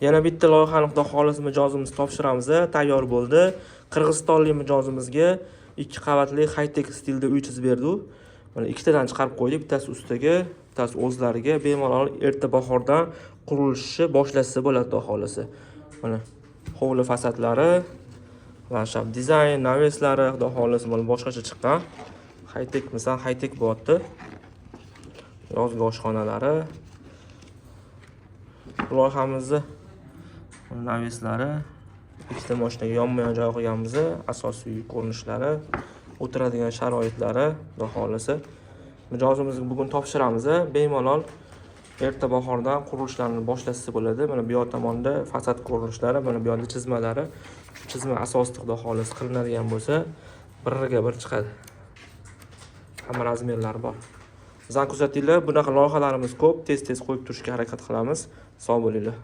Yana bitta loyihani, xudo xohlasa, mijozimiz topshiramiz, tayyor bo'ldi. Qirg'izistonlik mijozimizga ikki qavatli high-tech stilda uy chizib berdi. Mana, ikkitadan chiqarib qo'ydik, bittasi ustaga, bittasi o'zlariga. Bemalol erta bahordan qurilishni boshlasa bo'ladi, xudo xohlasa. Mana, hovli fasadlari, landshaft dizayn, навес lari, xudo xohlasa, mana, boshqacha chiqqan. High-tech misal high-tech bo'lyapti. Yozgi oshxonalari. Loyihamizni навес lari, ikkita moshinaga yonma-yon joy qilganmiz, asosiy uy ko'rinishlari, o'tiradigan sharoitlari, xudo xohlasa. Mijozimizga bugun topshiramiz, bemalol erta bahordan qurilishlarni boshlasa bo'ladi. Mana, bu yoq tomonda fasad ko'rinishlari, mana bu yoqda chizmalari. Shu chizma asosida, xudo xohlasa, qilinadigan bo'lsa, biriga bir chiqadi. Hamma размер lari bor. Bizani kuzatinglar, bunaqa loyihalarimiz ko'p, tez-tez qo'yib turishga harakat qilamiz. Sog' bo'linglar.